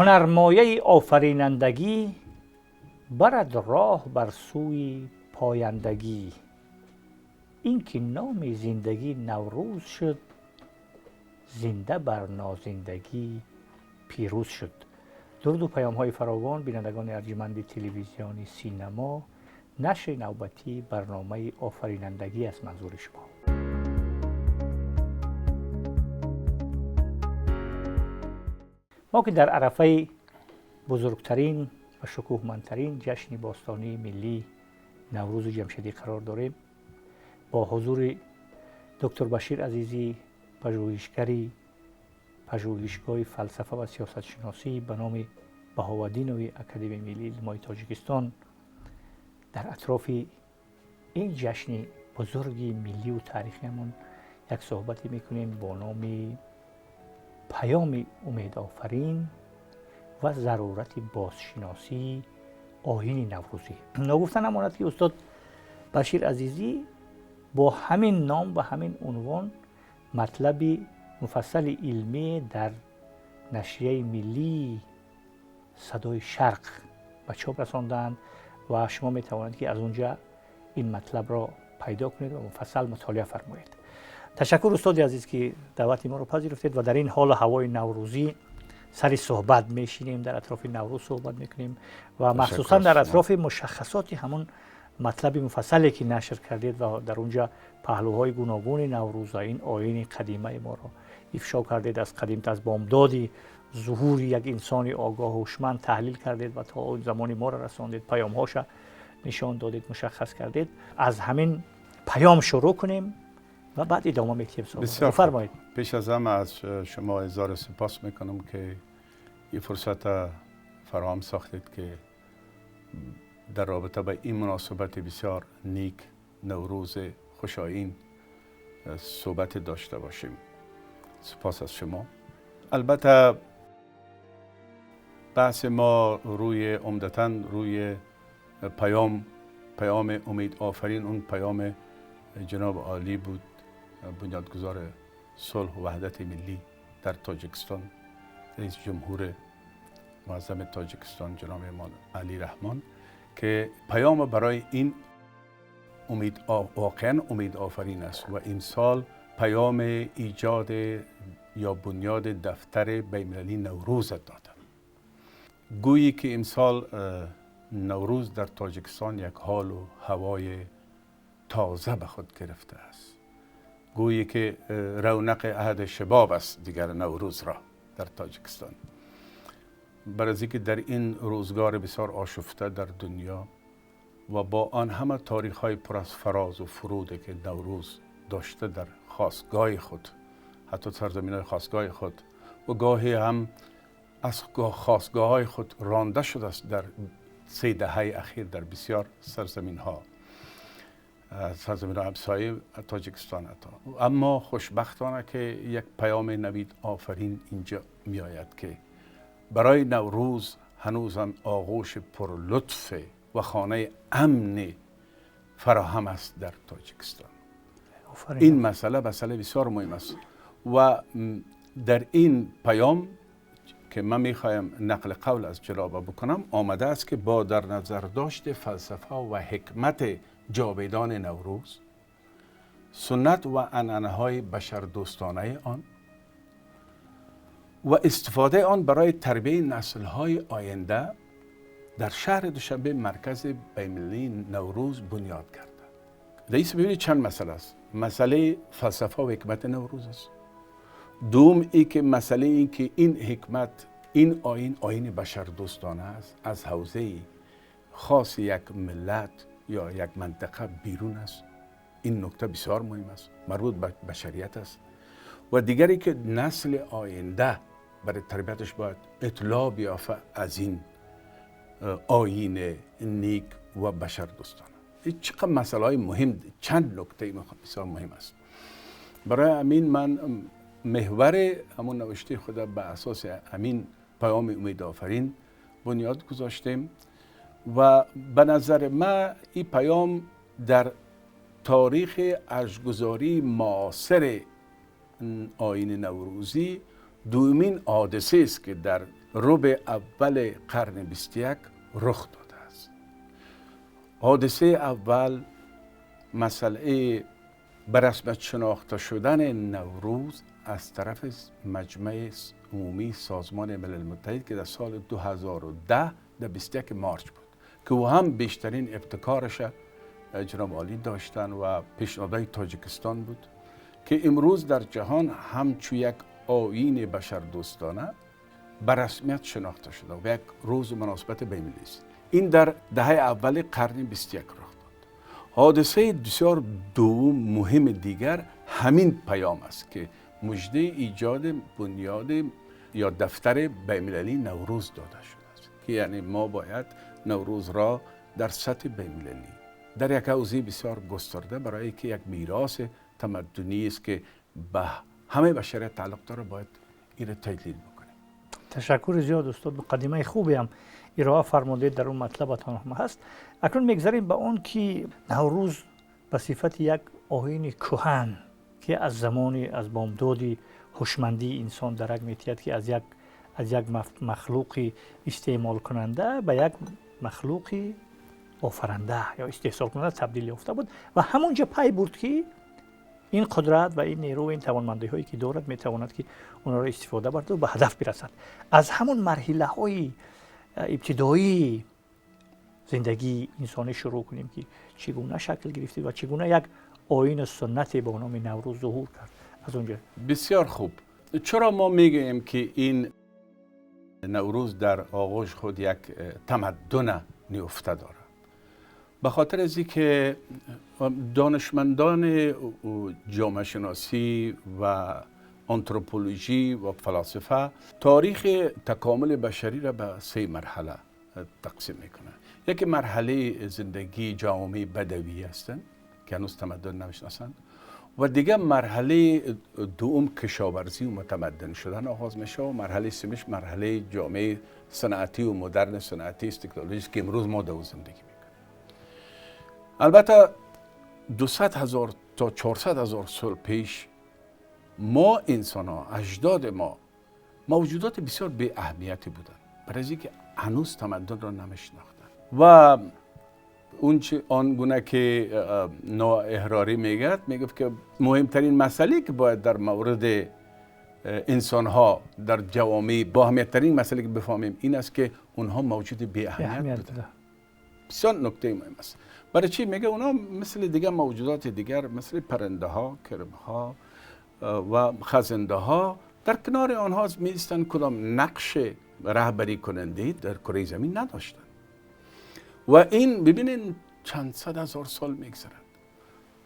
Ҳунармояи офаринандагӣ барад роҳ бар сӯи пояндагӣ. Ин ки номи зиндагӣ Наврӯз шуд, зинда бар нозиндагӣ пирӯз шуд. Дуруду паёмҳои фаровон, бинандагони арҷманди телевизиони Синамо, нашри навбатии барномаи офаринандагӣ аст манзури шумо. Мо ки дар арафаи бузургтарин ва шукӯҳмандтарин ҷашни бостонии миллӣ Наврӯзи Ҷамшедӣ қарор дорем, бо ҳузури доктор Башир Азизӣ, пажӯҳишгари пажӯҳишгоҳи фалсафа ва сиёсатшиносӣ ба номи Баҳоваддинови Академияи миллии илмҳои Тоҷикистон, дар атрофи ин ҷашни бузурги миллию таърихиамон як суҳбате мекунем бо номи паёми умедофарин ва зарурати бозшиносии оини наврӯзӣ. Ногуфта намонад, ки устод Башир Азизӣ бо ҳамин ном ва ҳамин унвон матлаби муфассали илмӣ дар нашрияи миллии Садои Шарқ ба чоп расонданд ва шумо метавонед, ки аз он ҷа ин матлабро пайдо кунед ва муфассал мутолиа фармоед. Ташаккур, устоди азиз, ки даъвати моро пазируфтед ва дар ин ҳолу ҳавои наврӯзӣ сари суҳбат мешинем, дар атрофи Наврӯз суҳбат мекунем ва махсусан дар атрофи мушаххасоти ҳамон матлаби муфассале, ки нашр кардед ва дар он ҷа паҳлӯҳои гуногуни Наврӯз ва ин оини қадимаи моро ифшо кардед, аз қадим аз бомдоди зуҳури як инсони огоҳу ҳушманд таҳлил кардед ва то он замони моро расондед, паёмҳоша нишон додед, мушаххас кардед. Аз ҳамин паём шурӯъ кунем ва баъд идома медиҳем. Бифармоед. Пеш аз ҳама аз шумо изҳори сипос мекунам, ки ин фурсат фароҳам сохтед, ки дар робита ба ин муносибати бисёр ник, Наврӯзи хушоин, суҳбате дошта бошем. Сипос аз шумо. Албатта, баҳси мо рӯи умдатан рӯи паёми умедофарин, он паёми ҷаноби олӣ буд, бунёдгузори сулҳу ваҳдати миллӣ дар Тоҷикистон, раиси ҷумҳури муаззами Тоҷикистон ҷаноби Эмомалӣ Раҳмон, ки паём барои ин умед воқеан умедофарин аст ва имсол паёми эҷод ё бунёди дафтари байналмилалии Наврӯз доданд. Гӯйӣ ки имсол Наврӯз дар Тоҷикистон як ҳолу ҳавои тоза ба худ гирифтааст. Гӯйӣ ки равнақи аҳди шабоб аст дигар Наврӯзро дар Тоҷикистон. Бар аз инки дар ин рӯзгори бисёр ошуфта дар дунё ва бо он ҳама таърих‌های пур аз фарозу фуруде, ки Наврӯз дошта дар хостгоҳи худ, ҳатто сарзаминҳои хостгоҳи худ, ва гоҳе ҳам аз хостгоҳҳои худ ронда шудааст дар 3 даҳаи ахир дар бисёр сарзаминҳои ҳамсояи Тоҷикистон ҳатто. Аммо хушбахтона, ки як паёми навид офарин инҷо меояд, ки барои Наврӯз ҳанӯзам оғӯши пурлутф ва хонаи амни фароҳам аст дар Тоҷикистон. Ин масъала бисёр муҳим аст ва дар ин паём, ки ман мехоҳам нақли қавл аз ҷаноба бикунам, омадааст, ки бо дар назардошти фалсафа ва ҳикмати ҷовидони Наврӯз, суннат ва анъанаҳои башардӯстонаи он ва истифодаи он барои тарбияи наслҳои оянда, дар шаҳри Душанбе маркази байналмилалии Наврӯз бунёд гардад. Раис, бибинед, чанд масъала аст. Масъалаи фалсафа ва ҳикмати Наврӯз аст. Дуюм ин ки масъалаи ин ки ин ҳикмат, ин оин, оини башардӯстона аст, аз ҳавзаи хоси як миллат ё як минтақа берун аст. Ин нукта бисёр муҳим аст, марбут ба башарият аст. Ва дигаре ки насли оянда барои тарбияташ бояд иттилоъ биёфта аз ин оини ник ва башардӯстона. Ин чӣ масъалаҳои муҳим, чанд нуктаи бисёр муҳим аст. Барои ҳамин ман меҳвари ҳамон навиштаи худ ба асоси ҳамин паёми умедофарин бунёд гузоштем ва ба назари ман ин паём дар таърихи арҷгузории муосири оини наврӯзӣ дуюмин ҳодисаест, ки дар ربع اول قرن 21 رخ داده است. حادثه اول مسئله به رسمیت شناخته شدن نوروز از طرف مجمع عمومی سازمان ملل متحد که در سال 2010 در 21 مارچ بود که او هم بیشترین ابتکارش جناب عالی داشتن و پیشنهادهای تاجیکستان بود که امروز در جهان همچو یک آیین بشردوستانه به رسمیت شناخته شده و یک روز مناسبت بین‌المللی است. این در دهه اول قرن 21 رخ داد. حادثه بسیار دوم مهم دیگر همین پیام است که مژده ایجاد بنیاد یا دفتر بین‌المللی نوروز داده شده است که یعنی ما باید نوروز را در سطح بین‌المللی در یک حوزه بسیار گسترده برای که یک میراث تمدنی است که به همه بشریت تعلق داره باید این را تجلیل بکنیم. تشکر زیاد استاد، مقدمه خوبی هم ارائه فرمودید، در اون مطلبتان هم هست. اکنون میگذریم به آن که نوروز به صفت یک آیین کهن که از زمان از بامداد هوشمندی انسان درک میتید که از یک مخلوق استعمال کننده به یک مخلوق آفرنده یا استحصال کننده تبدیل یافته بود و همونجا پی برد که این قدرت و این نیرو و این توانمندی هایی که دارد میتواند که اونها را استفاده برد و به هدف برسد. از همون مرحله های ابتدایی زندگی انسانی شروع کنیم که چگونه شکل گرفته و چگونه یک آیین سنتی به نام نوروز ظهور کرد از اونجا. بسیار خوب. چرا ما میگوییم که این نوروز در آغوش خود یک تمدن نیافته دارد؟ به خاطر از اینکه دانشمندان جامعه شناسی و آنتروپولوژی و فلاسفه تاریخ تکامل بشری را به سه مرحله تقسیم میکنند. یکی مرحله زندگی جامعه بدوی هستند که هنوز تمدن نمیشناسند و دیگه مرحله دوم کشاورزی و متمدن شدن آغاز میشه و مرحله سومش مرحله جامعه صنعتی و مدرن صنعتی است تکنولوژی که امروز ما در زندگی میکنیم. البته 200,000 تا 400,000 سال پیش ما انسان ها، اجداد ما، موجودات بسیار بی اهمیتی بودند برای اینکه هنوز تمدن را نمیشناختند و اون چه آنگونه که نوح هراری میگه که مهمترین مسئله که باید در مورد انسان ها در جوامع با اهمیت ترین مسئله که بفهمیم این است که اونها موجود بی اهمیت بودند. بسیار نکته مهم است. برای چی میگه؟ اونا مثل دیگر موجودات دیگر مثل پرنده ها، کرم ها و خزنده ها در کنار آنها می ایستند، کدام نقش رهبری کننده در کره زمین نداشتند. و این ببینین چند صد هزار سال میگذرد.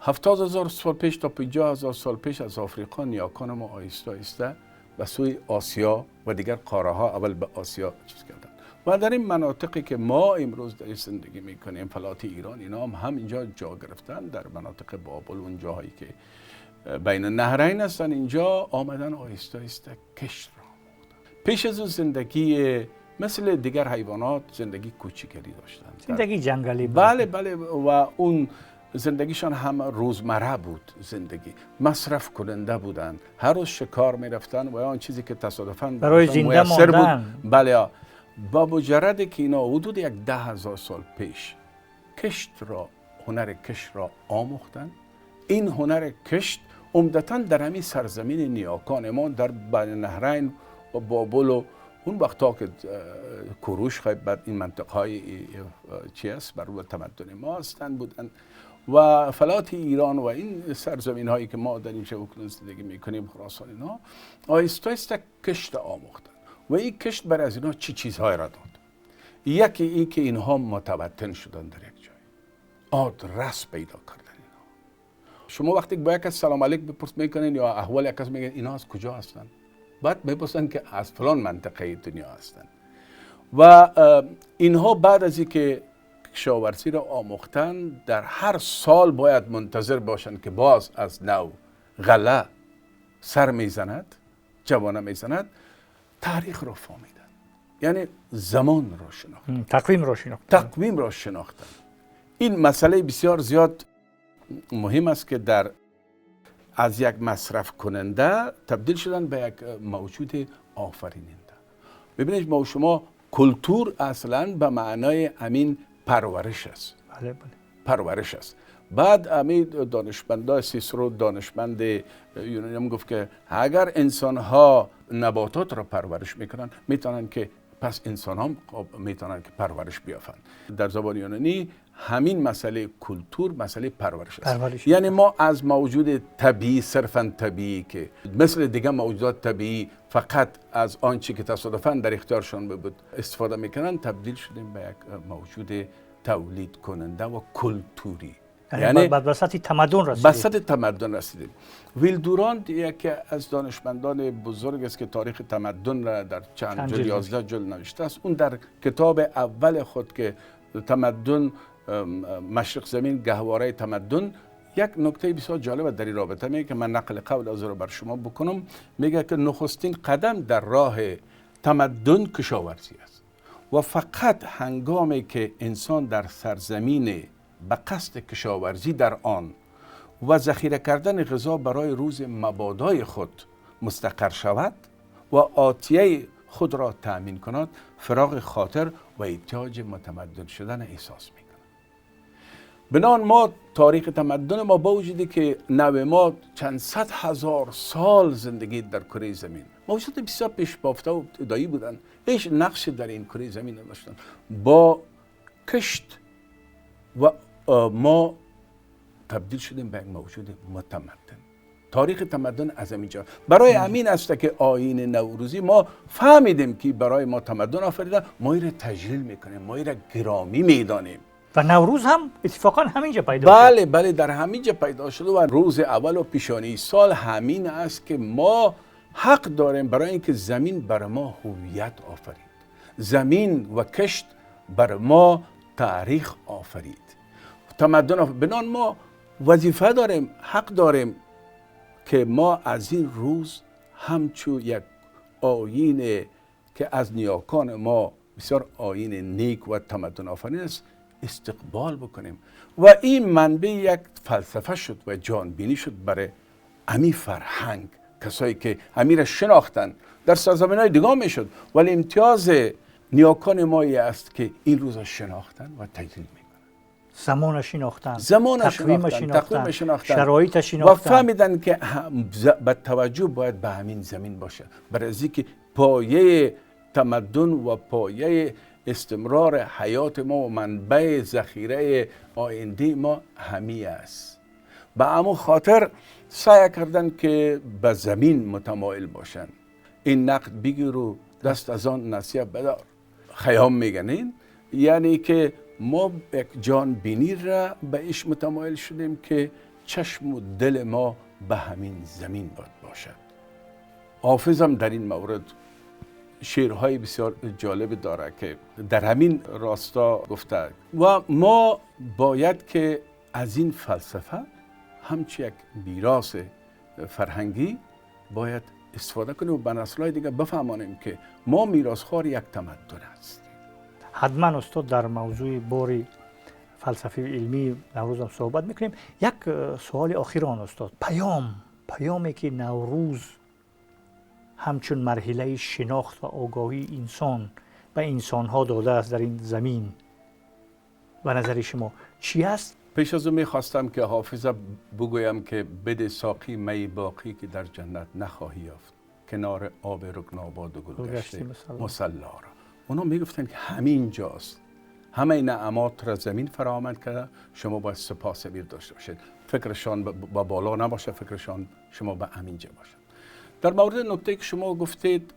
70,000 سال پیش تا 50,000 سال پیش از آفریقا نیاکان ما آهسته آهسته به سوی آسیا و دیگر قاره ها، اول به آسیا چیز کردند و در این مناطقی که ما امروز در زندگی میکنیم، فلات ایران، اینا هم اینجا جا گرفتن، در مناطق بابل، اون جاهایی که بین النهرین هستن، اینجا آمدن آهسته آهسته کشت را آموختن. پیش از اون زندگی مثل دیگر حیوانات زندگی کوچیکری داشتن، زندگی جنگلی بود. بله بله، و اون زندگیشان هم روزمره بود، زندگی مصرف کننده بودند، هر روز شکار میرفتن و آن چیزی که تصادفاً برای زنده ماندن بود. بله، با مجرد که اینا حدود 10,000 سال پیش کشت را، هنر کشت را آموختن، این هنر کشت عمدتاً در همین سرزمین نیاکان ما در بین نهرین و بابل و اون وقتا که کوروش خیلی بعد این منطقه های چی است بر روی تمدن ما هستند بودن و فلات ایران و این سرزمین هایی که ما در این شبکه زندگی میکنیم، خراسان، اینا آهسته آهسته کشت آموختن و این کشت بر از اینا چی چیزهای را داد. یکی این که اینها متوطن شدن در یک جای، آدرس پیدا کردن. اینا شما وقتی با یک سلام علیک بپرس میکنین یا احوال یک کس میگن اینا از کجا هستن، بعد میپرسن که از فلان منطقه دنیا هستن. و اینها بعد از اینکه کشاورزی را آموختن، در هر سال باید منتظر باشند که باز از نو غله سر میزند، جوانه میزند، تاریخ را فهمیدن، یعنی زمان را شناختن، تقویم را شناختن، تقویم را شناختن. این مسئله بسیار زیاد مهم است که در از یک مصرف کننده تبدیل شدن به یک موجود آفریننده. ببینید ما و شما کلتور اصلا به معنای همین پرورش است. بله بله. پرورش است. بعد همین دانشمندای سیسرو، دانشمند یونانی هم گفت که اگر انسان ها نباتات را پرورش میکنن، میتونن که پس انسان ها میتونن که پرورش بیافن. در زبان یونانی همین مسئله کلتور مسئله پرورش است. پرورش. یعنی ما از موجود طبیعی، صرفا طبیعی که مثل دیگه موجودات طبیعی فقط از آنچه که تصادفاً در اختیارشان بود استفاده میکنن، تبدیل شدیم به یک موجود تولید کننده و کلتوری. یعنی به سطح تمدن رسیدیم. به سطح تمدن رسیدیم. ویل دورانت یکی از دانشمندان بزرگ است که تاریخ تمدن را در چند جلد، 11 جلد نوشته است. اون در کتاب اول خود که تمدن مشرق زمین گهواره تمدن، یک نکته بسیار جالب در این رابطه میگه که من نقل قول از رو بر شما بکنم. میگه که نخستین قدم در راه تمدن کشاورزی است و فقط هنگامی که انسان در سرزمین به قصد کشاورزی در آن و ذخیره کردن غذا برای روز مبادای خود مستقر شود و آتیه خود را تأمین کند، فراغ خاطر و احتیاج متمدن شدن احساس میکند. بنان ما تاریخ تمدن ما با وجودی که نوع ما چند صد هزار سال زندگی در کره زمین، موجودات بسیار پیش بافته و ابتدایی بودند، هیچ نقش در این کره زمین نداشتند. با کشت و ما تبدیل شدیم به یک موجود متمدن. تاریخ تمدن از اینجا. برای همین است که آیین نوروزی ما فهمیدیم که برای ما تمدن آفریده، ما این را تجلیل میکنیم، ما این را گرامی میدانیم. و نوروز هم اتفاقا همینجا پیدا شد. بله بله، در همینجا پیدا شده و روز اول و پیشانی سال همین است که ما حق داریم برای اینکه زمین بر ما هویت آفرید، زمین و کشت بر ما تاریخ آفرید، تمدن آفرید. بنان ما وظیفه داریم، حق داریم که ما از این روز همچو یک آیین که از نیاکان ما بسیار آیین نیک و تمدن آفرین است استقبال بکنیم. و این منبع یک فلسفه شد و جانبینی شد برای امی فرهنگ. کسایی که امی را شناختن در سرزمین های دیگه می شد، ولی امتیاز نیاکان ما است که این روز را شناختن و تجلیل میکنن. زمان شناختن، تقویم شناختن، شرایط شناختن و فهمیدن که به توجه باید به همین زمین باشه، برای از اینکه پایه تمدن و پایه استمرار حیات ما و منبع ذخیره آینده ما همی است. به همون خاطر سعی کردن که به زمین متمایل باشن. این نقد بگیر و دست از آن نصیحت بدار، خیام میگن. یعنی که ما یک جان بینی را به ایش متمایل شدیم که چشم و دل ما به همین زمین باید باشد. حافظ هم در این مورد شعرهای بسیار جالب داره که در همین راستا گفته و ما باید که از این فلسفه همچه یک میراث فرهنگی باید استفاده کنیم و به نسل‌های دیگه بفهمانیم که ما میراثخوار یک تمدن هستیم. حتما استاد در موضوع باری فلسفی علمی نوروز هم صحبت میکنیم. یک سوال آخران استاد، پیامی که نوروز همچون مرحله شناخت و آگاهی انسان به انسانها داده است در این زمین، به نظر شما چی است؟ پیش از اون میخواستم که حافظه بگویم که بده ساقی می باقی که در جنت نخواهی یافت، کنار آب رکناباد و گلگشت مصلا را. اونا میگفتن که همین جاست، همه نعمات را زمین فراهم کرده، شما باید سپاس بیر داشته باشید. فکرشان با بالا نباشه، فکرشان شما به همین جا باشه. در مورد نکته که شما گفتید،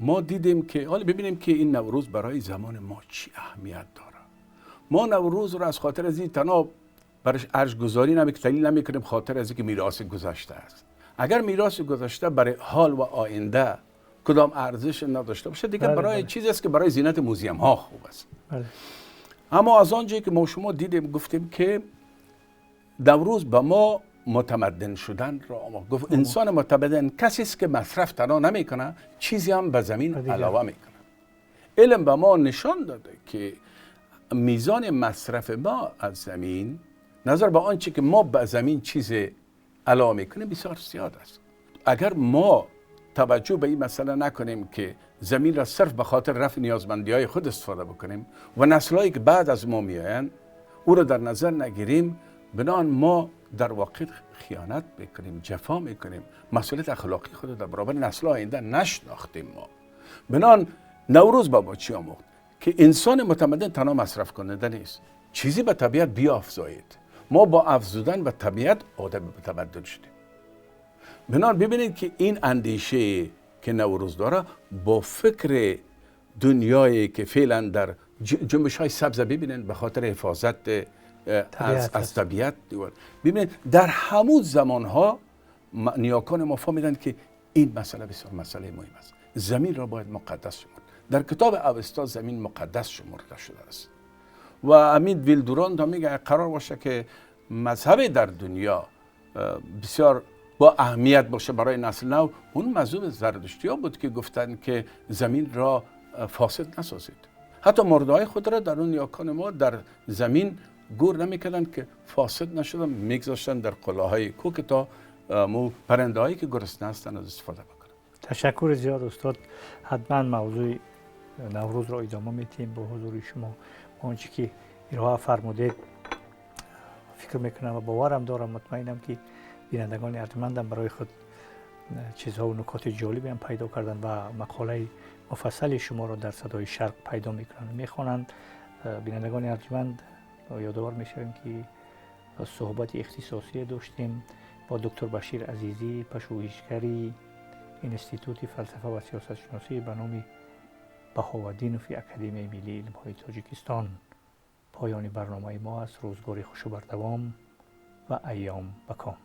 ما دیدیم که حالا ببینیم که این نوروز برای زمان ما چی اهمیت داره. ما نوروز رو از خاطر از این تنها برش ارج گذاری نمیکنیم، نمیکنیم خاطر از اینکه میراث گذشته است. اگر میراث گذشته برای حال و آینده کدام ارزش نداشته باشه، دیگه برای چیزی است که برای زینت موزیم ها خوب است. بله. اما از آنجایی که ما شما دیدیم گفتیم که نوروز به ما متمدن شدن را آموخت. گفت انسان متمدن کسی است که مصرف تنها نمیکنه، چیزی هم به زمین علاوه میکنه. علم به ما نشان داده که میزان مصرف ما از زمین نظر به آنچه که ما به زمین چیز علاوه میکنیم بسیار زیاد است. اگر ما توجه به این مسئله نکنیم که زمین را صرف به خاطر رفع نیازمندی های خود استفاده بکنیم و نسل‌هایی که بعد از ما میآیند او را در نظر نگیریم، بنان ما در واقع خیانت میکنیم، جفا میکنیم، مسئولیت اخلاقی خود در برابر نسل آینده نشناختیم ما. بنان نوروز با ما چی آموخت؟ که انسان متمدن تنها مصرف کننده نیست، چیزی به طبیعت بیافزایید. ما با افزودن به طبیعت آدم به تمدن شدیم. بنان ببینید که این اندیشه که نوروز داره با فکر دنیایی که فعلا در جنبش های سبز ببینید به خاطر حفاظت از طبیعت، ببینید در همون زمان ها نیاکان ما فهمیدند که این مسئله بسیار مسئله مهم است. زمین را باید مقدس شمرد. در کتاب اوستا زمین مقدس شمرده شده است. و امید ویلدوران تا میگه قرار باشه که مذهب در دنیا بسیار با اهمیت باشه برای نسل نو، اون مذهب زردشتی ها بود که گفتن که زمین را فاسد نسازید. حتی مردهای خود را در اون نیاکان ما در زمین گور نمیکردن که فاسد نشدن، میگذاشتن در قلعه کو که تا مو پرنده هایی که گرسنه هستن از استفاده بکنن. تشکر زیاد استاد. حتما موضوع نوروز را ادامه میتیم با حضور شما. آنچه که ارائه فرمودید فکر میکنم و باورم دارم، مطمئنم که بینندگان ارجمندم برای خود چیزها و نکات جالبی هم پیدا کردن و مقاله مفصل شما را در صدای شرق پیدا میکنند و میخوانند. بینندگان ارجمند، یادآور میشویم که صحبت اختصاصی داشتیم با دکتر بشیر عزیزی، پژوهشگر اینستیتوت فلسفه و سیاست شناسی به نام بهاودینوف اکادمی ملی علم‌های تاجیکستان. پایان برنامه ما است. روزگاری خوش و بردوام و ایام بکام.